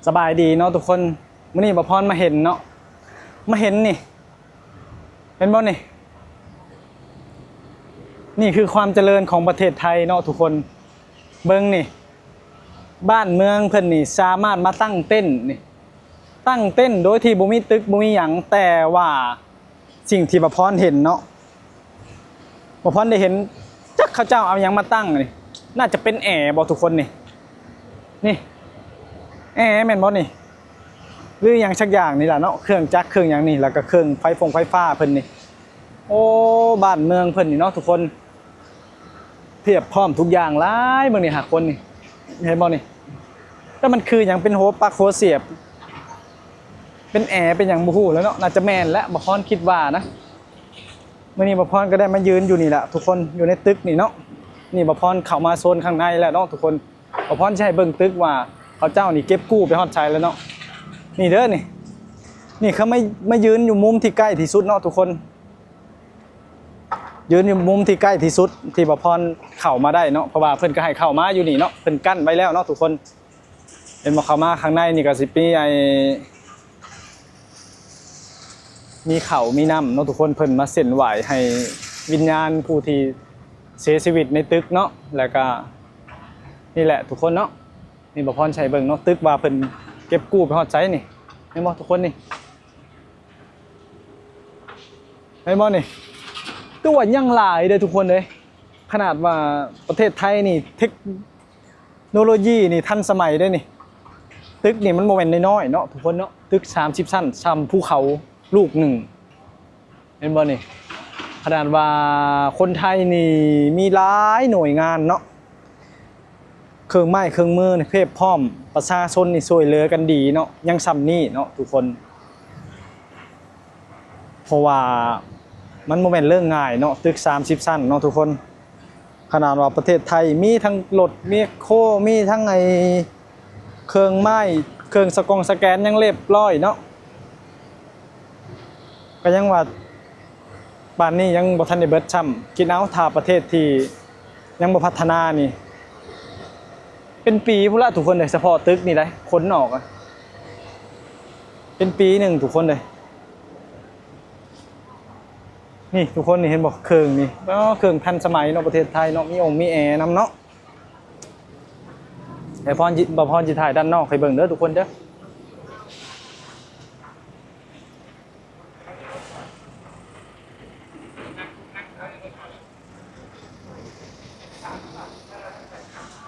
ສະບາຍດີເນາະທຸກຄົນ, ມື້ນີ້ບ່າວພອນມາເຫັນເນາະ ມາເຫັນນີ້ ເຫັນບໍ່ນີ້? ນີ້ຄືຄວາມຈະເລີນຂອງປະເທດໄທເນາະທຸກຄົນ. ເບິ່ງນີ້ ບ້ານເມືອງເພິ່ນນີ້ສາມາດມາຕັ້ງເຕັນນີ້ ຕັ້ງເຕັນໂດຍທີ່ບໍ່ມີຕຶກບໍ່ມີຫຍັງ, ແຕ່ວ່າ ສິ່ງທີ່ບ່າວພອນເຫັນເນາະ ບ່າວພອນໄດ້ເຫັນ ຈັກເຂົາເຈົ້າເອົາຫຍັງມາຕັ້ງນີ້ ໜ້າຈະເປັນແອບໍ່ທຸກຄົນນີ້? ນີ້ ແອແມ່ນບໍ່ນີ້? ຫຼືຫຍັງສັກຢ່າງນີ້ລະເນາະ, ເຄື່ອງຈັກເຄື່ອງຫຍັງນີ້ ແລ້ວກໍເຄື່ອງໄຟຟົງໄຟຟ້າເພິ່ນນີ້. ໂອ້ ບ້ານເມືອງເພິ່ນນີ້ເນາະທຸກຄົນ ພຽບພ້ອມທຸກຢ່າງຫຼາຍ. ເບິ່ງນີ້ຫາຄົນນີ້ ເຫັນບໍ່ນີ້? ແຕ່ມັນຄືຫຍັງ? ເປັນຫົວປັກຫົວສຽບ ເປັນແອເປັນຫຍັງບໍ່ຮູ້ແລ້ວເນາະ, ໜ້າຈະແມ່ນແຫຼະ ບ່າວພອນຄິດວ່ານະ. ມື້ນີ້ບ່າວພອນກໍໄດ້ມາຢືນຢູ່ນີ້ແຫຼະທຸກຄົນ ຢູ່ໃນຕຶກນີ້ເນາະ. ນີ້ບ່າວພອນເຂົ້າມາໂຊນຂ້າງໃນແລ້ວເນາະທຸກຄົນ. ບ່າວພອນຊິໃຫ້ເບິ່ງຕຶກວ່າເຂົາເຈົ້ານີ້ເກັບກູ້ໄປຮອດໃສແລ້ວເນາະ. ນີ້ເດີນີ້ ນີ້ເຂົາມາ ມາຢືນຢູ່ມຸມທີ່ໃກ້ທີ່ສຸດເນາະທຸກຄົນ. ຢືນຢູ່ມຸມທີ່ໃກ້ທີ່ສຸດທີ່ບ່າວພອນເຂົ້າມາໄດ້ເນາະ, ເພາະວ່າເພິ່ນກໍໃຫ້ເຂົ້າມາຢູ່ນີ້ເນາະ, ເພິ່ນກັ້ນໄວ້ແລ້ວເນາະທຸກຄົນ. ເຫັນບໍ່? ເຂົ້າມາຂ້າງໃນນີ້ກໍຊິມີໄອ້ ມີເຂົ້າມີນ້ຳເນາະທຸກຄົນ, ເພິ່ນມາເສັ້ນຫວ້າຍໃຫ້ວິນຍານຜູ້ທີ່ເສຍຊີວິດໃນຕຶກເນາະ. ແລ້ວກໍນີ້ແຫຼະທຸກຄົນເນາະ, ນີ້ບ່າວພອນໃຫ້ເບິ່ງເນາະ, ຕຶກວ່າເພິ່ນເກັບກູ້ໄປຮອດໃສນີ້. ເຫັນບໍ່ທຸກຄົນນີ້? ເຫັນບໍ່ນີ້? ຄືວ່າຍັງຫຼາຍເດ້ທຸກຄົນເດ້. ຂະໜາດວ່າປະເທດໄທນີ້ເຕັກໂນໂລຢີນີ້ທັນສະໄໝເດ້ນີ້. ຕຶກນີ້ມັນບໍ່ແມ່ນນ້ອຍໆເນາະທຸກຄົນເນາະ, ຕຶກສາມສິບຊັ້ນ ສ່ຳພູເຂົາລູກໜຶ່ງ. ເຫັນບໍ່ນີ້? ຂະໜາດວ່າຄົນໄທນີ້ມີຫຼາຍໜ່ວຍງານເນາະ, ເຄື່ອງໄມ້ເຄື່ອງມືນີ້ພຽບພ້ອມ, ປະຊາຊົນນີ້ຊ່ວຍເຫຼືອກັນດີເນາະ, ຍັງສ່ຳນີ້ເນາະທຸກຄົນ. ເພາະວ່າມັນບໍ່ແມ່ນເລື່ອງງ່າຍເນາະ, ຕຶກສາມສິບຊັ້ນເນາະທຸກຄົນ. ຂະໜາດວ່າປະເທດໄທມີທັງລົດແມັກໂຄ, ມີທັງໄອ້ເຄື່ອງໄມ້ ເຄື່ອງສະກອງສະແກນຍັງລຽບລ້ອຍເນາະ, ກໍຍັງວ່າປານນີ້ຍັງບໍ່ທັນໄດ້ເບິດຊ້ຳ. ຄິດເອົາ ຖ້າປະເທດທີ່ຍັງບໍ່ພັດທະນານີ້ ເປັນປີພຸ້ນລະທຸກຄົນເອີຍ, ສະເພາະຕຶກນີ້ໄດ໋ ຂົນອອກອະ ເປັນປີໜຶ່ງທຸກຄົນເອີຍ. ນີ້ທຸກຄົນນີ້ເຫັນບໍ່? ເຄື່ອງນີ້ ອໍ ເຄື່ອງທັນສະໄໝເນາະ ປະເທດໄທເນາະ, ມີອົງມີແອນຳເນາະ. ແຕ່ພອນ ບ່າວພອນຊິຖ່າຍດ້ານນອກໃຫ້ເບິ່ງເດີທຸກຄົນເດີ.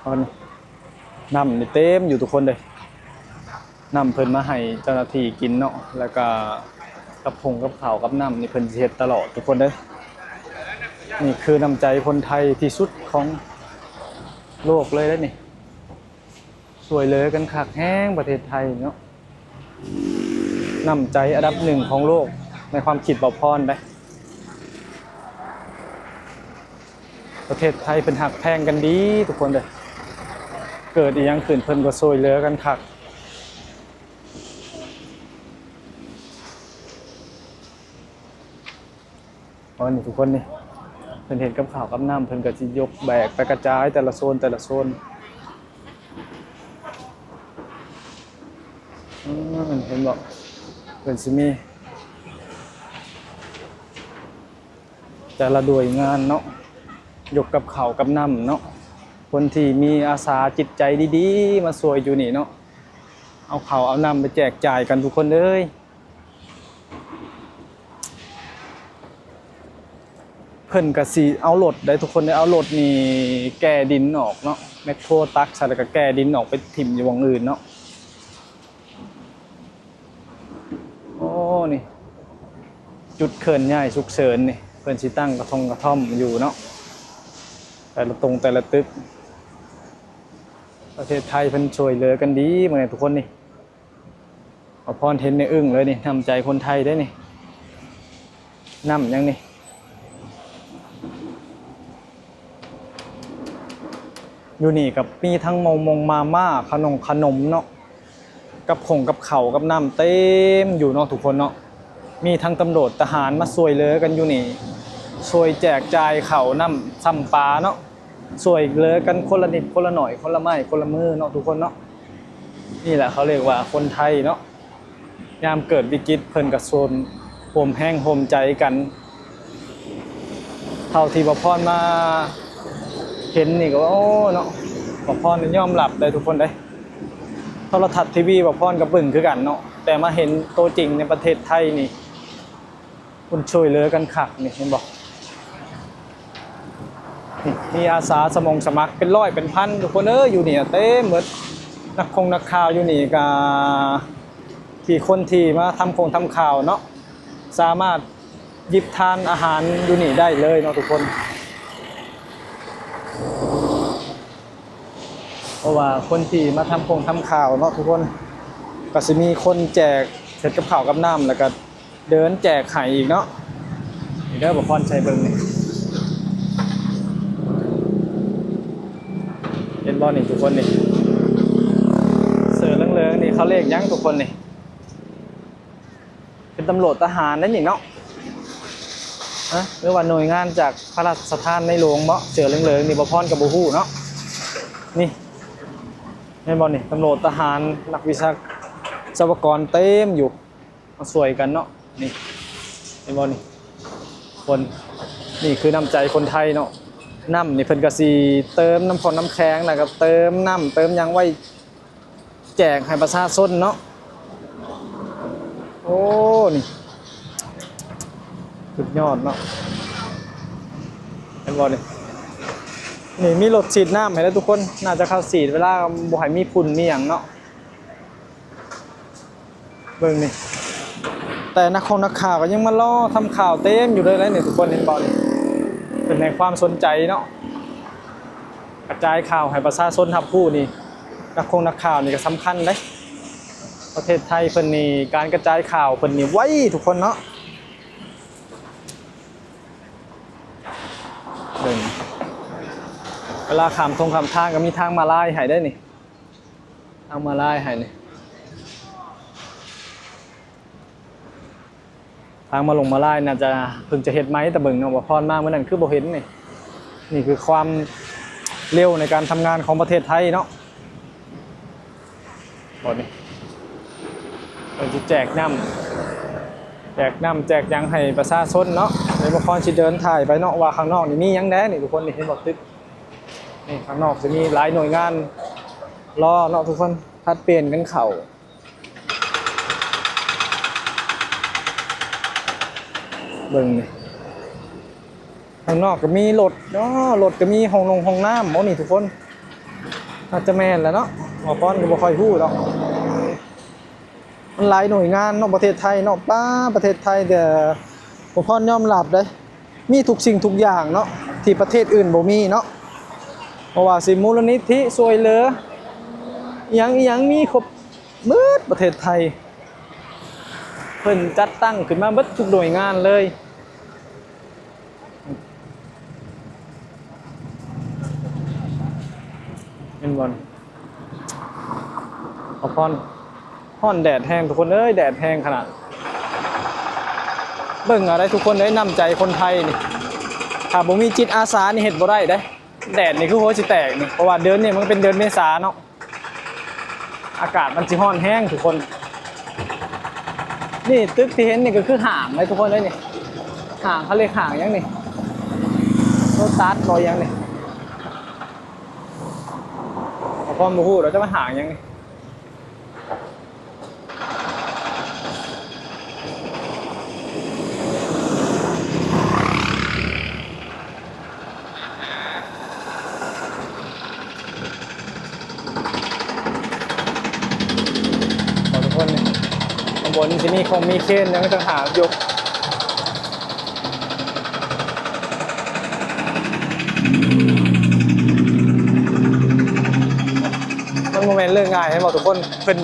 ອັນ ນ້ຳນີ້ເຕັມຢູ່ທຸກຄົນເດີ, ນ້ຳເພິ່ນມາໃຫ້ເຈົ້າໜ້າທີ່ກິນເນາະ, ແລ້ວກະກັບຜົງກັບເຂົ້າກັບນ້ຳນີ້ເພິ່ນຊິເຮັດຕະຫຼອດທຸກຄົນເດີ. ນີ້ຄືນ້ຳໃຈຄົນໄທທີ່ສຸດຂອງໂລກເລີຍເດ້ນີ້. ຊ່ວຍເຫຼືອກັນຄັກແຮງປະເທດໄທເນາະ, ນ້ຳໃຈອັນດັບໜຶ່ງຂອງໂລກໃນຄວາມຄິດບ່າວພອນເດ້. ປະເທດໄທເພິ່ນຮັກແພງກັນດີທຸກຄົນເດີ, ເກີດອີ່ຫຍັງຂຶ້ນເພິ່ນກໍຊ່ວຍເຫຼືອກັນຄັກ. ອັນນີ້ທຸກຄົນນີ້ ເພິ່ນເຮັດກັບເຂົ້າກັບນ້ຳ ເພິ່ນກໍຊິຍົກແບກໄປກະຈາຍແຕ່ລະໂຊນ ແຕ່ລະໂຊນ. ອືມ ເຫັນບໍ່? ເພິ່ນຊິມີແຕ່ລະໜ່ວຍງານເນາະ ຍົກກັບເຂົ້າກັບນ້ຳເນາະ. ຄົນທີ່ມີອາສາຈິດໃຈດີໆ ມາຊ່ວຍຢູ່ນີ້ເນາະ, ເອົາເຂົ້າເອົານ້ຳໄປແຈກຈ່າຍກັນທຸກຄົນເອີຍ. ເພິ່ນກະຊິເອົາລົດໄດ໋ທຸກຄົນເອີຍ, ເອົາລົດນີ້ແກ່ດິນອອກເນາະ, ແມັກໂຄຕັກໃສ່ແລ້ວກະແກ່ດິນອອກໄປຖິ້ມຢູ່ບ່ອນອື່ນເນາະ. ໂອ້ ນີ້ ຈຸດເຄື່ອນຍ້າຍສຸກເສີນນີ້ ເພິ່ນຊິຕັ້ງກະທົງກະທ່ອມຢູ່ເນາະ, ແຕ່ລະຕົງແຕ່ລະຕຶກ. ປະເທດໄທເພິ່ນຊ່ວຍເຫຼືອກັນດີ ເບິ່ງແດ່ທຸກຄົນນີ້. ບ່າວພອນເຫັນນີ້ອຶ້ງເລີຍນີ້, ນ້ຳໃຈຄົນໄທເດ້ນີ້. ນ້ຳຫຍັງນີ້? ຢູ່ນີ້ກໍມີທັງເມົາມົງມາມ່າ ຂະໜົງຂະໜົມເນາະ, ກັບຂົງກັບເຂົ້າກັບນ້ຳເຕັມຢູ່ເນາະທຸກຄົນເນາະ. ມີທັງຕຳຫຼວດທະຫານມາຊ່ວຍເຫຼືອກັນຢູ່ນີ້, ຊ່ວຍແຈກຈ່າຍເຂົ້ານ້ຳຊ້ຳປາເນາະ, ຊ່ວຍເຫຼືອກັນຄົນລະນິດຄົນລະໜ້ອຍ ຄົນລະໄມ້ຄົນລະມືເນາະທຸກຄົນເນາະ. ນີ້ແຫຼະເຂົາເອີ້ນວ່າຄົນໄທເນາະ ຍາມເກີດວິກິດເພິ່ນກໍໂຮມ ໂຮມແຮງໂຮມໃຈກັນ. ເທົ່າທີ່ບ່າວພອນມາເຫັນນີ້ກໍ ໂອ້ ເນາະ ບ່າວພອນຍອມຮັບເດ້ທຸກຄົນເດ້. ໂທລະທັດ ທີວີ ບ່າວພອນກໍເບິ່ງຄືກັນເນາະ ແຕ່ມາເຫັນໂຕຈິງໃນປະເທດໄທນີ້ ເພິ່ນຊ່ວຍເຫຼືອກັນຄັກນີ້ ເຫັນບໍ່? ນີ້ ມີອາສາສະໝົງສະໝັກເປັນຮ້ອຍເປັນພັນທຸກຄົນເອີຍ ຢູ່ນີ້ເຕັມໝົດ. ນັກຄົງນັກຂ່າວຢູ່ນີ້ກະ ທີ່ຄົນທີ່ມາທຳຄົງທຳຂ່າວເນາະ ສາມາດ ຫຍິບທານອາຫານຢູ່ນີ້ໄດ້ເລີຍເນາະທຸກຄົນ. ເພາະວ່າຄົນທີ່ມາທຳຄົງທຳຂ່າວເນາະທຸກຄົນ ກໍຊິມີຄົນແຈກເສັດກັບເຂົ້າກັບນ້ຳ ແລ້ວກໍເດີນແຈກໃຫ້ອີກເນາະ. ນີ້ເດີ ບ່າວພອນໃສ່ເບິ່ງນີ້ ເຫັນບໍ່ນີ້ທຸກຄົນນີ້ ເສື້ອເຫຼືອງໆນີ້ ເຂົາເອີ້ນຫຍັງທຸກຄົນນີ້? ເປັນຕຳຫຼວດທະຫານໄດ໋ນີ້ເນາະ ຮະ ຫຼືວ່າໜ່ວຍງານຈາກພະລາຊະທານໃນຫຼວງເບາະ? ເສື້ອເຫຼືອງໆນີ້ ບ່າວພອນກໍບໍ່ຮູ້ເນາະ. ນີ້ ເຫັນບໍ່ນີ້ ຕຳຫຼວດທະຫານ ນັກວິຊາ ສາວະກອນເຕັມຢູ່ ມາຊ່ວຍກັນເນາະ. ນີ້ ເຫັນບໍ່ນີ້ ຄົນ ນີ້ຄືນ້ຳໃຈຄົນໄທເນາະ. ນ້ຳນີ້ເພິ່ນກໍຊິເຕີມນ້ຳຟອງນ້ຳແຂງ ແລ້ວກໍເຕີມນ້ຳເຕີມຫຍັງໄວ້ ແຈກໃຫ້ປະຊາຊົນເນາະ. ໂອ້ ນີ້ ສຸດຍອດເນາະ ເຫັນບໍ່ນີ້? ນີ້ມີລົດສີດນ້ຳໃຫ້ແລ້ວທຸກຄົນ ໜ້າຈະເຂົ້າສີດເວລາບໍ່ໃຫ້ມີຝຸ່ນມີຫຍັງເນາະ. ເບິ່ງນີ້ ແຕ່ນັກຄົງນັກຂ່າວກໍຍັງມາລໍທຳຂ່າວເຕັມຢູ່ເລີຍນີ້ ທຸກຄົນເຫັນບໍ່ນີ້? ເປັນໃຫ້ຄວາມສົນໃຈເນາະ ກະຈາຍຂ່າວໃຫ້ປະຊາຊົນຮັບຮູ້ນີ້ ນັກຄົງນັກຂ່າວນີ້ກໍສຳຄັນເດ້. ປະເທດໄທເພິ່ນນີ້ ການກະຈາຍຂ່າວເພິ່ນນີ້ໄວທຸກຄົນເນາະ. ເບິ່ງ ເວລາຂ້າມທົ່ງຂ້າມທາງກໍມີທາງມ້າລາຍໃຫ້ເດ້ນີ້ ທາງມ້າລາຍໃຫ້ນີ້. ທາງມ້າລົງມ້າລາຍໜ້າຈະເພິ່ງຈະເຮັດໃໝ່ ແຕ່ເບິ່ງເນາະ ບ່າວພອນມາມື້ນັ້ນຄືບໍ່ເຫັນນີ້. ນີ້ຄືຄວາມເລັວໃນການທຳງານຂອງປະເທດໄທເນາະ. ບ່ອນນີ້ເພິ່ນຊິແຈກນ້ຳ ແຈກນ້ຳແຈກຫຍັງໃຫ້ປະຊາຊົນເນາະ. ດຽວບ່າວພອນຊິເດີນຖ່າຍໄປເນາະ ວ່າຂ້າງນອກນີ້ມີຫຍັງແດ່ນີ້ ທຸກຄົນນີ້ ເຫັນບໍ່? ຕຶກ ນີ້ ຂ້າງນອກຈະມີຫຼາຍໜ່ວຍງານລໍເນາະທຸກຄົນ ຜັດປ່ຽນກັນເຂົ້າ. ເບິ່ງນີ້ ຂ້າງນອກກໍມີລົດເນາະ ລົດກໍມີຫ້ອງນົງຫ້ອງນ້ຳບໍ່ນີ້ທຸກຄົນ? ໜ້າຈະແມ່ນແຫຼະເນາະ ບ່າວພອນກໍບໍ່ຄ່ອຍຮູ້ດອກ. ມັນຫຼາຍໜ່ວຍງານເນາະ ປະເທດໄທເນາະ ປ້າ ປະເທດໄທ ແຕ່ບ່າວພອນຍອມຮັບເດ້ ມີທຸກສິ່ງທຸກຢ່າງເນາະ ທີ່ປະເທດອື່ນບໍ່ມີເນາະ. ບໍ່ວ່າຊິມູນນິທິຊ່ວຍເຫຼືອ ອີ່ຫຍັງອີ່ຫຍັງ ມີຄົບໝົດ ປະເທດໄທ ເພິ່ນຈັດຕັ້ງຂຶ້ນມາເບິດທຸກໜ່ວຍງານເລີຍ. ເຫັນບໍ່? ອາພອນ ຮ້ອນແດດແຮງທຸກຄົນເອີຍ ແດດແຮງຂະໜາດ. ເບິ່ງເອົາໄດ໋ທຸກຄົນເອີຍ ນ້ຳໃຈຄົນໄທນີ້ ຖ້າບໍ່ມີຈິດອາສານີ້ເຮັດບໍ່ໄດ້ເດ້. ແດດນີ້ຄືຫົວຊິແຕກນີ້ ເພາະວ່າເດືອນນີ້ມັນເປັນເດືອນເມສາເນາະ. ອາກາດມັນຊິຮ້ອນແຮງທຸກຄົນ. ນີ້ຕຶກທີ່ເຫັນນີ້ກໍຄືຫ້າງເດ້ທຸກຄົນເອີຍນີ້. ຫ້າງ ເຂົາເອີ້ນຫ້າງຫຍັງນີ້? ໂລຕັສບໍ່ຫຍັງນີ້? ອາພອນບໍ່ຮູ້ດອກ ຈະວ່າຫ້າງຫຍັງນີ້. ຂໍທຸກຄົນ ຂ້າງບົນຊິມີຄົງມີເຄນຫຍັງຕ່າງຫາກຢູ່. ມັນບໍ່ແມ່ນເລື່ອງງ່າຍ ເຫັນບໍ່ທຸກຄົນ? ເພິ່ນ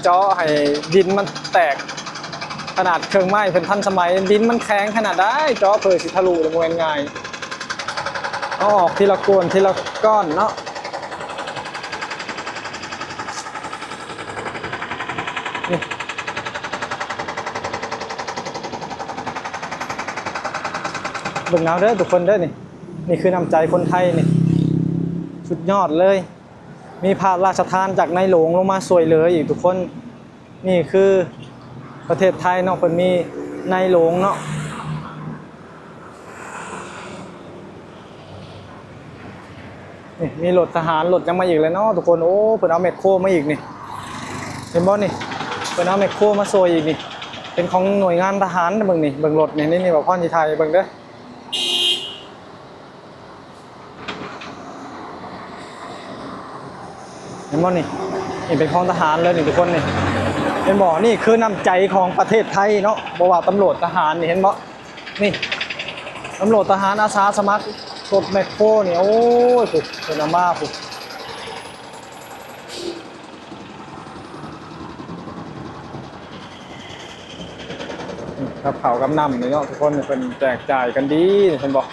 ເຈາະໃຫ້ດິນມັນແຕກ ຂະໜາດເຄື່ອງໄມ້ເພິ່ນທັນສະໄໝ ດິນມັນແຂງຂະໜາດໃດ ເຈາະເພື່ອຊິທະລຸ ບໍ່ແມ່ນງ່າຍ. ເອົາອອກທີລະກ້ອນ ທີລະກ້ອນເນາະ. ນີ້ ເບິ່ງເອົາເດີທຸກຄົນເດີ ນີ້ ນີ້ຄືນ້ຳໃຈຄົນໄທນີ້ ສຸດຍອດເລີຍ. ມີພະລາຊະທານຈາກໃນຫຼວງລົງມາຊ່ວຍເຫຼືອອີກທຸກຄົນ. ນີ້ຄືປະເທດໄທເນາະ ເພິ່ນມີໃນຫຼວງເນາະ. ນີ້ມີລົດທະຫານ ລົດຫຍັງມາອີກແລ້ວເນາະທຸກຄົນ. ໂອ້ ເພິ່ນເອົາແມັກໂຄມາອີກນີ້ ເຫັນບໍ່ນີ້? ເພິ່ນເອົາແມັກໂຄມາຊ່ວຍອີກນີ້ ເປັນຂອງໜ່ວຍງານທະຫານ. ເບິ່ງນີ້ ເບິ່ງລົດນີ້ ນີ້ ນີ້ ບ່າວພອນຊິຖ່າຍໃຫ້ເບິ່ງເດີ້. ເຫັນບໍ່ນີ້? ນີ້ເປັນຂອງທະຫານເລີຍນີ້ທຸກຄົນນີ້ ເຫັນບໍ່? ນີ້ຄືນ້ຳໃຈຂອງປະເທດໄທເນາະ ບໍ່ວ່າຕຳຫຼວດທະຫານນີ້ ເຫັນບໍ່? ນີ້ ຕຳຫຼວດທະຫານອາສາສະໝັກ ລົດແມັກໂຄນີ້ ໂອ້ຍ ພຸ້ນ ເພິ່ນເອົາມາພຸ້ນ. ກັບເຂົ້າກັບນ້ຳນີ້ເນາະທຸກຄົນ ເພິ່ນແຈກຈ່າຍກັນດີ ເຫັນບໍ່?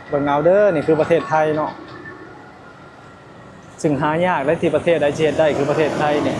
ເບິ່ງເອົາເດີ້ ນີ້ຄືປະເທດໄທເນາະ ຊຶ່ງຫາຍາກເດ້ ທີ່ປະເທດໃດຊິເຮັດໄດ້ຄືປະເທດໄທນີ້.